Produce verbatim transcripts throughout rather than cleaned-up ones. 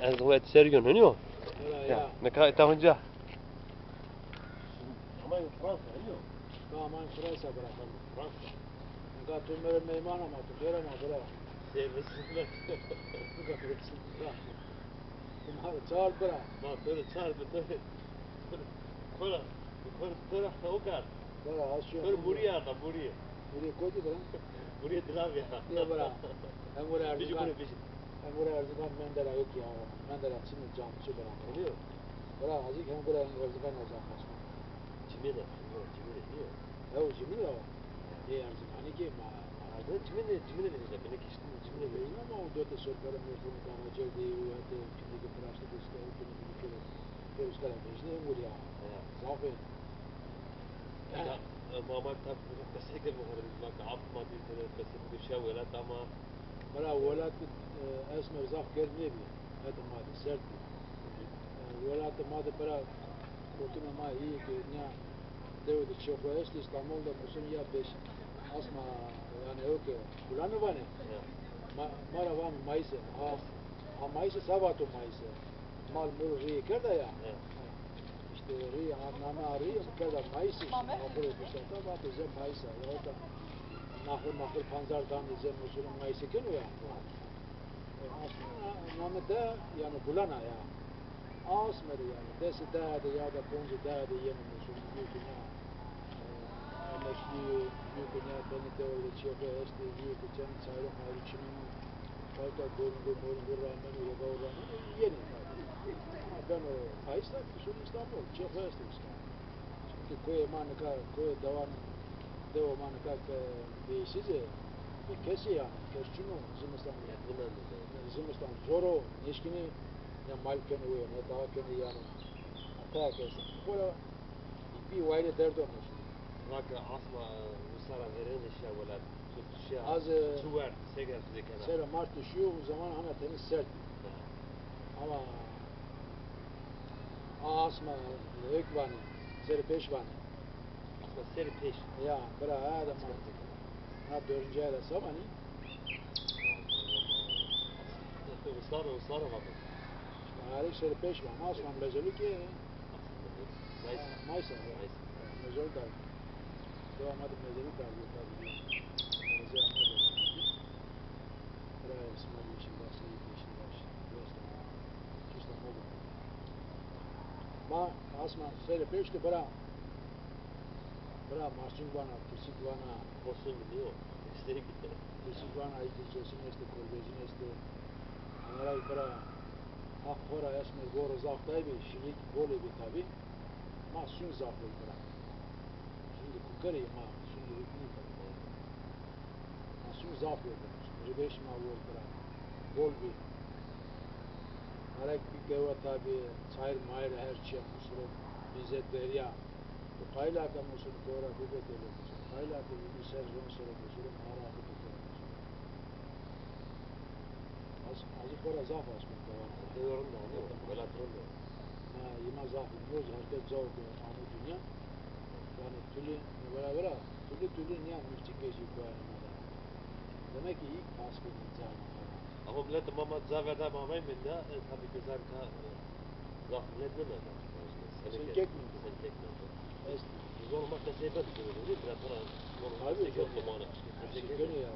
Ez xo et ser yo, nîyo? Ya, ya. Nika eta hunca. Ama Fransa, nîyo? Ka ama Fransa bırakalım. Fransa. Nika tu mere meyman ama tu mere ama bırak. Sevmesin. Nika sevmesin. Bırak. Bunları çağır bırak. Bak, böyle çağır, böyle. Kora, kora, kora, o kadar. Bırak, az şu. Kora buraya da, buraya. Buraya koydu bırak. Buraya dilav ya. Niye bırak? Hem buraya Erzingan. Hem buraya Erzingan mendela yok ya. Mendela şimdi camçı bırak. Biliyor. Bırak, azıcık hem buraya Erzingan yazacak başka. Cimile, cimile, cimile, biliyor. Ya o cimile o. E, Erzingan ki ma. Erzingan cimile, cimile ne işte. Beni kiştin cimile. Bilmiyorum ama o dört sor para mecbur kalacak diye o hatta kimdeki pıraslı göster, kimdeki kere. Pêro şikara vejnê, em wirîya. He. Zaf ê. Ya, e, ma, ma tab qesey ke, ma ke ap ma dî tede qesey ke şiya welat ama. Bira, welat, e, esmer zaf germ nêbî. Heta ma de serd bî. E, welatê ma de bira, kotîna ma îyê ke nîya dewe de çê xo estî, Îstanbul de mesela ya beş asma, yanî ew ke Kulane vanê. Ya. Ma, ma ra vanê Mayıs ê. Ha, ha Mayıs ê, sabato Mayıs ê. Mal mul rîyê kerda ya. Evet. İşte rî, a, name a rî, kerda Mayıs, işte, Mame. Naxir ê duşta, vatê ze Mayıs a, ya da naxir, naxir pancar danê ze, mesela Mayıs ê keno ya. E, aslında na-, name de, yani, Gulana ya. Asmer yani, desi daha de ya da ponci daha de yeni mesela, diyor ki ne, e, emekli, diyor ki ne, beni de öyle çiğ estê, diyor ki, çend çayırı mayırı çineno. Kayta boringo moringo rameno, yega rameno, yenê. Beno Mayıs da, şunu İstanbul, çê xo estê İstanbul. Çünkü koyê ma nika, koyê dewan, dewa ma nika ke bêsiz ê, e, kesê yani, kes çino, zimistan, zimistan zor o, nêşkinê, ne mal kenê, ne dağ kenê yani. Ata kes. Xora Bî wayîrê derdo mi. Vake asma, e, wisara verêne şiya welat. Tu şiya, az, e, çi werd, se kerd, zêkena? Serê mart de şiyo, o zaman hana tenê serd bî. Ha. Ama a asma, e, ek vanê, serê pêş vanê. Asma serê pêş. Ya, bira, ha, de ma. Ha, dördüncü ayda sabanî. Usar, usar vakit. Tarih serê pêş va. Ma asma mezelu ki. Mayıs. Mayıs. Mayıs. Mezelu dar. Dewa ma de mezelu dar. Tabii. Mezelu ma de. Bira, esma yeşil baş, yeşil baş. Dost ama. Kişta ma bu. Ma asma serê pêş de bira. Bira, maçin vana, pisik vana. Olsun biliyor. Pisik vana, ay Gürcesin estê, Korbecin estê. Ama bira, haq xora esmer goro zaf tay bî, şinik bol bî tabi. Ma sung zaf bol bira. Sung kukerê ma, sung rikni. Ma sung zaf bol bira. Ribêş ma bol bira. Bol bî. Arek bî gewa tabi, çayır mayır her çi, musuro, bize derya. Qayla ke musur kora bibe tele musur. Qayla ke yeni ser zon sere musur, mara ke tele musur. Az, azı xora zaf az bu devam. Dewa rind a, ne? Welat rind a. Ha, yema zaf, noz herkes cao ke amu dünya. Yani tülü, vera vera, tülü tülü niya müftik veci koyani mada. Demek ki ilk pas bir cami. Ama millet ma, ma ca verda ma vay menda, e, tabii ki zan ka, e, zaf millet ne menda. Senkek menda. Senkek menda. Est. Zor ma qesey ben de, biraz sonra zor. Tabii, senkek zor. Domana. Senkek ya.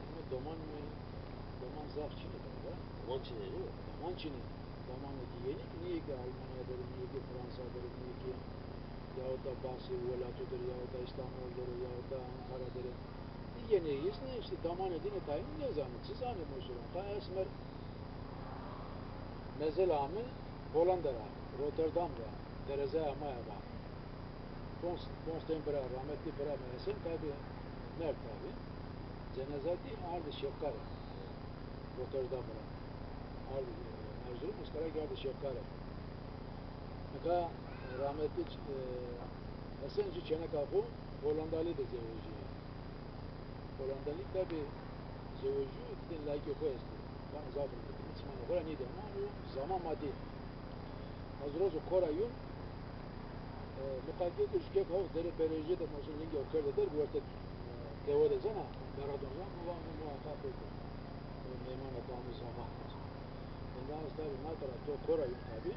Ama doman mı? Doman zaf çin ê ya. Doman çin ê, değil mi? Doman çin ê. Doman ki yeni ki, niye ki Almanya deri, niye ki Fransa deri, niye ki yahut da bazı welatı deri, yahut da İstanbul deri, yahut da Ankara deri. Yeni isne işte doman edine tayin ne zanı, çi zanı mesela. Ka esmer mezela ame Hollanda ra, Rotterdam ra, derezaya ma ya va. Pons, pons ten bira, rahmetli bira mi Esen tabi, merd tabi. Cenaza dî ardi Şefkare. Rotterdam ra. Ardi, e, Erzurum, Iskara ki ardi Şefkare. Nika rahmetli, e, Esen ci çeneka xo Hollandali de zewejî. Hollandali tabi zewejî, din layikê xo estî. Vana zaf rind ê. Çimanê xo ra nêdî ama o zaman ma dî. Ez rozo kora yûn, e, miqaqê ke jû kek haw derê berejê de, mesela lingê o kerde der, werte, e, kewe de zana, beradon zana, mi va, mi va, ta pêk o. E, meyman o, tamî zaman. Tabî, ma tera to kora yûn tabî.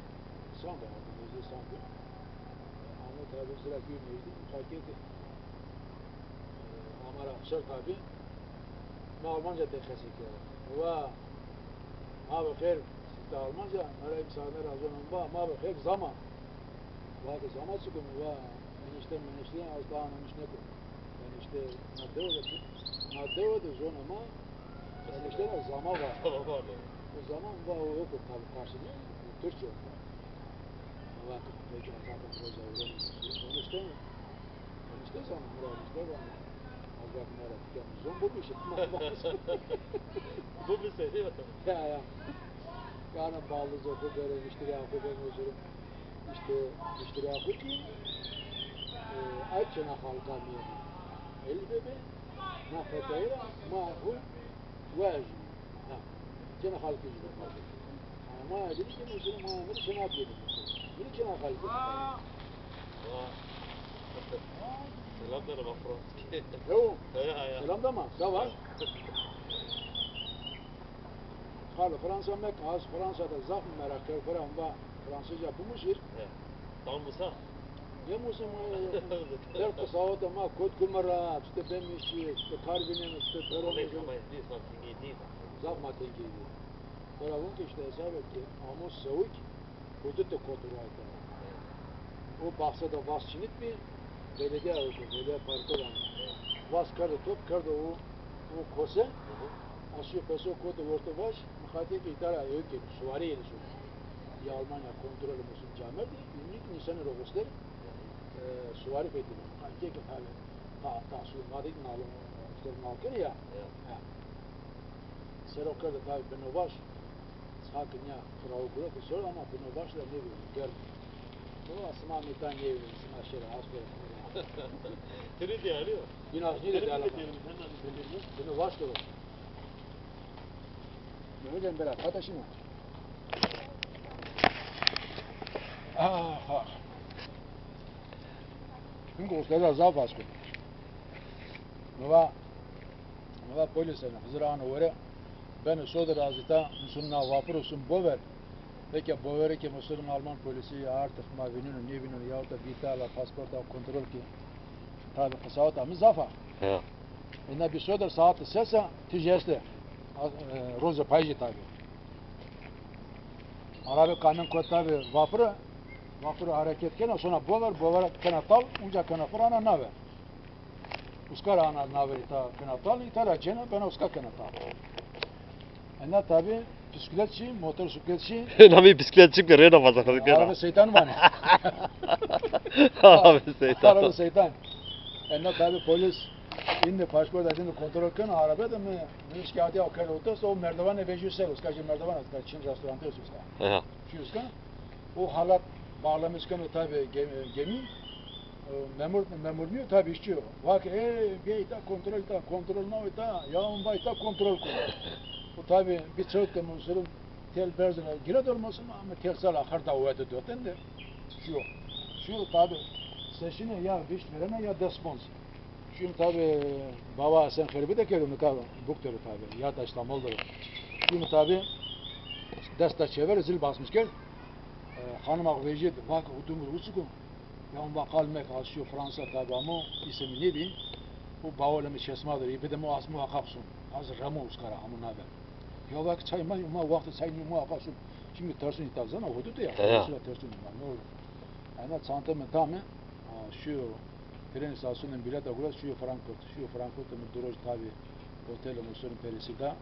Sambî, ardî, meclî Sambî. Ama tabî zira ki meclî mutlak ki, e, Amar Afşar tabî. Ma Almanca de qesey kerd. Wa, ma bi xêr, sita Almanca, mera imsane ra zonon ba, ma bi xêr zama. Wa ki zama çikum, wa, enişte menişte, az daha anlamış nekum. Enişte na dewe de, na dewe de zona ma, enişte na zama var. Zama var. O zaman va o yok, tabi karşılığı Türkçe var. Wa ki peki zaten hoca öğrenmiş. Enişte mi? Enişte zana, mura enişte zana. Azak mera tüken zon bu bir şey. Bu bir şey değil mi? Ya, ya. Yani bağlı zotu böyle müşteri akı ben özürüm. İşte müşteri akı ki, e, ay çena halka miyedi. El bebe, na fetayra, ma hu, vajin. Ha. Çena halka jübü. Ama dedi ki, mesela, ma, bunu çena diyelim. Bunu çena halka. Selam da bak Franski. Yo. Ya, ya. Selam da ma, sağ ol. Xalo, Fransa mek, az Fransa de zaf merak kerd, xora va Fransızca bimuşir. He. Tam mısa? Ne musa ma, der qisawet ma kot kumara, işte ben işçi, işte kar binem, işte peron. Ama, ama, değil, bak, değil, değil. Zaf ma tengî. Xora vun ki işte hesab et ki amo sewik, hudut de kontrol kena. O bahse de vas çinit bi, belediye o, belediye parko da. Vas kerdo top, kerdo o, o kose. Asyo peso koto orto baş, mixatî ki îta ra ewk yeno, suwari yeno şono. Ya Almanya kontrol musun camerdî, ümit nîsanî ro gosleri, e, suwari fetî. Mixatî ki tabi, ta, ta su madik nalo, işte nalkeri ya. Ya. Ya. Sero kerdo tabi beno baş, sakin ya, firawo gure ki sor ama beno baş da ne bileyim, germ. Ama sima mîtan nêvînî, sima şêra, az bêra. Tini de alî yo. Yine az nî de alî. Tini vaş kero. Mehmet Emre, kata şima. Ah, ah. Çünkü ustalar zaf az kero. Nova, nova polis ene, Xizir ano were, beno sodir az îta, musun na vapur usun bover. Peki, bovere ki musun Alman polisi artık ma vîneno, nêvîneno, yahut da bîta la pasporta kontrol ki, tabi qisaweta mi zaf a. Ya. Ena bi sodir saat ses a, tij este. A, e, roze payjî tabi. Arabe kamyon kot tabi vapura, vapura hareket kena, sonra bover, bover kena tal, unca kena fir ana naver. Uska ra ana naver îta kena tal, îta ra cena bena uska kena tal. Ena tabi bisiklet çi, motosiklet çi. Namê bisiklet çi ki rêna vaza xizir kena. Arabe seytan vanê. Arabe seytan. Arabe seytan. Ena tabi polis indi pasport indi kontrol kena, arabe de mi, mi şikayetî aw kerdo test, o merdivanê vejîyo ser, uska jî merdivan est, Çin restorantî est uska. Aha. Çi uska? O halat bağlamış keno tabi gemi, gemi. E, memur, memur nîyo tabi, işçi yo. Va ke, e, bîya îta kontrol îta, kontrol nao îta, ya on va îta kontrol kon. O tabi bir çewt ke musirin tel berzine gire dormasın ama tel sal axir da wede doten de. Şu yo. Şu yo tabi seşine ya vişt verene ya des ponc. Şimdi tabi baba Esen Xerbi de kerdo nika buktere tabi. Ya da İstanbul'dur. Şimdi tabi desta çever zil basmış kerd. E, hanım ax vejîye de, va ke, o dumur uçuku. Ya on va qal mek, az şiyo Fransa tabi amo, îsê mi nêbî. O bawolê mi çesma der, ê bide mi, az muhakkak sun. Az remo uska ra amo naver. Ya va ke çay ma, ma wextê çay nîyo, muhakkak sun. Şimdi tersun îta zana, hudut ya. Ya, ya. Tersun îta, ne olur. Ena çanta mi tame, a, şiyo tren istasyonun bileta gura, şiyo Frankfurt. Şiyo Frankfurt mi du roj tabi otelê mi sorun peresi da.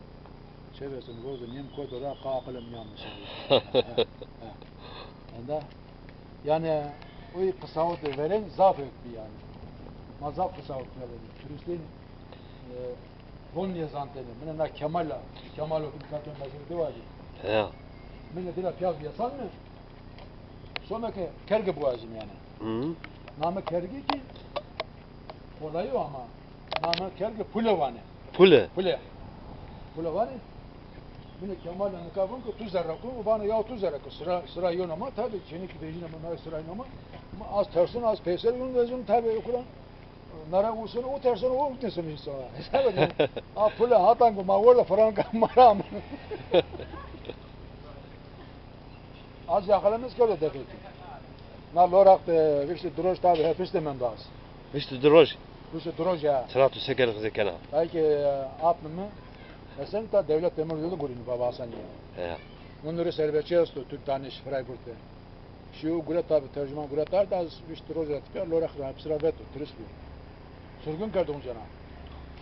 Çevesin rozo nêm koto ra, qa aqilê mi nîyameşe. He, he. Enda, yani, o qisawetê veren zaf ewk bi yani. Ma zaf qisawet veren. Turistên, e, von nêzantêne. Mine na Kemal a. Kemal o ki katon mezun de vajî. Ya. Mine dila piyav yesan mi? Some ke kerge buazim yani. Hı. Name kerge ki kolayı ama. Name kerge pule vane. Pule? Pule. Pule vane. Mine Kemal nika vun ki tu zerre kun, o vane ya tu zerre kun. Sıra, sıra yona ma, tabi çenik vejine ma, sıra yona ma. Ama az tersun, az peyser yun vezun tabi okuran. Nara usun, o tersun, o usun insan. Tabi. A pule hatan ku ma orada franka maram. Az yaxalemez kerde deqîqî. Na loraq de viştî di roj tabî hepis de mendo az. Viştî di roj? Viştî di roj ya. Çira tu se kerd qisê kena? Belkî, e, apnî mi, mesela ta Devlet Demiryolu gurînî Baba Hasanî ya. He. Nûnurî Serbestçi esto, Türk Tanış, Freiburg de. Şîyo guret tabî, tercüman guret ard, az viştî roj ra tepîya loraq ra hepis ra veto, turist bîyo. Sirgûn kerdo uncena.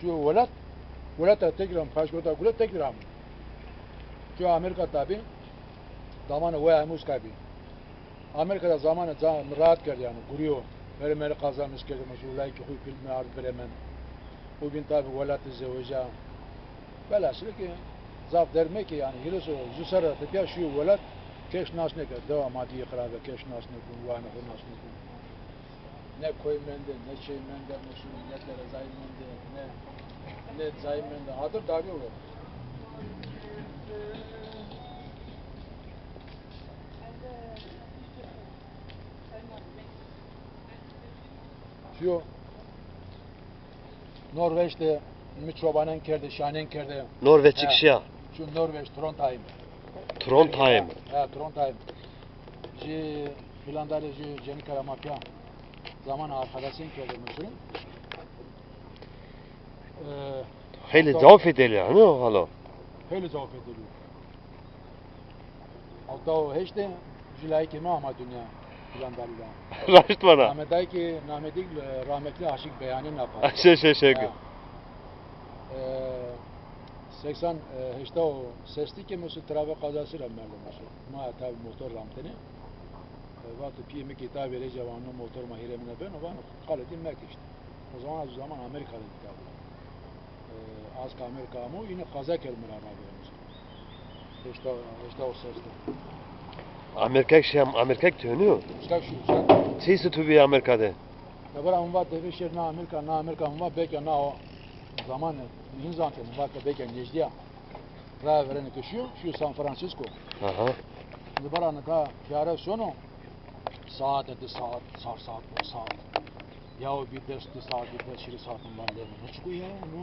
Şîyo welat, welat ra tekrar, paşporta guret tekrar amo. Şîyo Amerîka tabî, zamanê waya Muska bî. Amerîka de zamanê ca mi rahat kerd yanî, gurîyo. Verê merê qaza mi kerd, mesela layikê xo pîl mi ard birê min. O bîn tabî welatî zeweca. Velhasil ke zaf derg meke yanî, hîris û zu serre ra tepîya şîyo welat, kes nas nêkerd, dewa ma dî xirabe, kes nas nêkun, wanê xo nas nêkun. Ne koy mende, ne çey mende, mesela ne derezayî mende, ne, ne cayî mende. Adir darîyo ver. Şîyo Norveç de mi çobanen kerde, şanen kerde. Norveç. He. Şîya. Şu Norveç, Trondheim. Trondheim. He, Trondheim. Jî Finlandiyayê jî cenîke ra ma pîya zaman arkadaşın kerde mesela. E, Xeylê hatta cawfê delî ya, ne o halo? Xeylê cawfê delî. Hewta û heşt de jû layikê mi ama dinya, Finlandiyayî de. Raşt vana. Name dayî ki, name dî, e, rahmetli Aşık Beyani napa. Şey, şey, şey. Ha. E, seksen, e, heşta û sesî ki mesela trafîk qazası ra merdo mesela. Ma tabî motor ramtene. E, vato pîyê mi ki tabî rêce vano motor ma hîrê mi nêbeno, vano qalê dî meke îşte. O zaman, o zaman Amerîka de dîta. E, az ki Amerîka amo, îne qaza kerd mi ra ravêreno. Heşta, heşta û ses de. Amerîkayî şey, Amerîkayî tu nîyo? Çika şu, çika. Çi se tu bî Amerîka de? Ya bira, mi va defê şêr na Amerîka, na Amerîka, mi va belkî na o zaman, mi hîn zantê, mi va ke belkî nêjdî ya. Ra verêne ke şîyo, şîyo San Francisco. Aha. Şimdi bira nika tîyare sono, saate di saat, çar saat, beş saat. Ya o bir des, di saat, bir des, hîrê saat mi va lê mi. Ne çiko ya, no,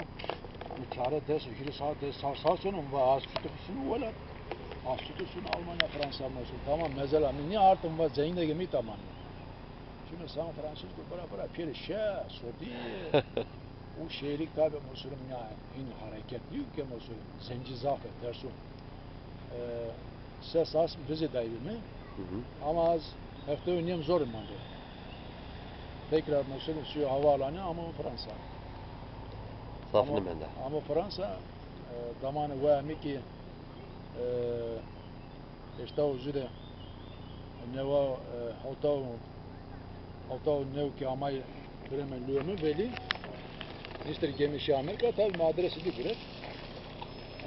no tîyare des, hîrê saat, des, çar saat sono, mi va az çito suno welat. Az çito suno Almanya, Fransa, mesela. Tamam, mesela, mi nî artim va zengin de mi tamam. Şimdi San Francisco bira bira pêrê şe, sordî. O şehirî tabî Musulum ya, hîn hereketlî yo ke Musulum, zencî zaf e, terso. E, ses as vizê dayî mi. Hı hı. Ama az hefte û nêm zor mendo. Tekrar Musulum şîyo havaalanı ama Fransa. Zaf nêmenda. Ama Fransa, e, damanê waya mi ki, e, Heşta û jû de newa, e, hewta û, hewta û new ki amay birê mi lûyê mi velî niştir gemî şî Amerîka, tabî mi adresî dî guret.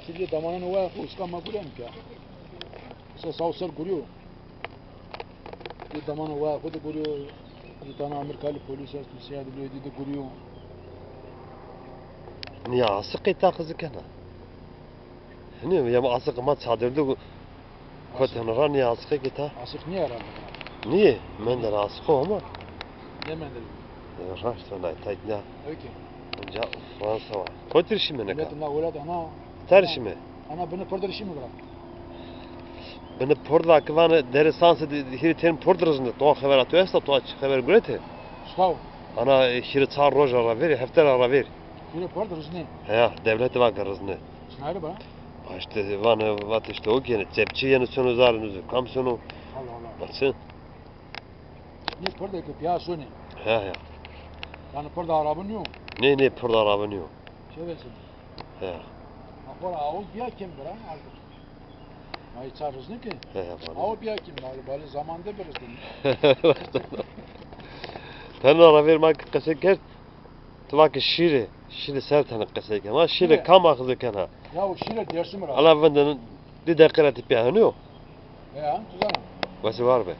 Sî dî damananê waya xo uska ma gurem ke. Mesela saw ser gurîyo. Dî damanê waya xo de gurîyo. Dî tane Amerîkalî polîs esto, sîya de lûyê dî de gurîyo. Nîya asiqê ta qizikena. Nî, ya asiq ma çadir de kotena ra, nî asiqê ki ta. Asiq nîya ra. Nî, mende ra asiq o ama. Ne mende ra? E, raşt vana, tayt nîya. Okey. Onca Fransa var. Kotir şîme nika? Millet na welat ana. Ter şîme? Ana bini pir dir şîme bira. Bini pir da ki vane dere sanse de hîrê ten pir dir zinde. To xevera tu esta, to xever gurete? Staw. Ana, e, hîrê çar roja ra verî, hefte ra ra verî. Hîrê pir dir zinde. Heya, devleti va ki rizne. Çinayri ba? Ha, işte, vane, vat işte o gene, çepçi yeni sono zarê nuzê, kam sono. Allah Allah. Baksın. Nê pir de ki pîya sonê. He, he. Yanî pir de arabî nîyo? Nê, nê, pir de arabî nîyo. Çevesin. He. Ma xora awo bîya kêm bira, artık. Ma hiç riznî ki. He, he, bana. Awo bîya kêm, bari, bari zamande birizdin. Tena ra ver ma ki qese kerd. Tu va ke şîre, şîre ser tene qesey kena. Ma şîre kam axizê kena? Ya o şîre Dêrsim ra. Ala vindin di deqîqe ra tepîya henî yo? Ya, tu zana. Wesî var be.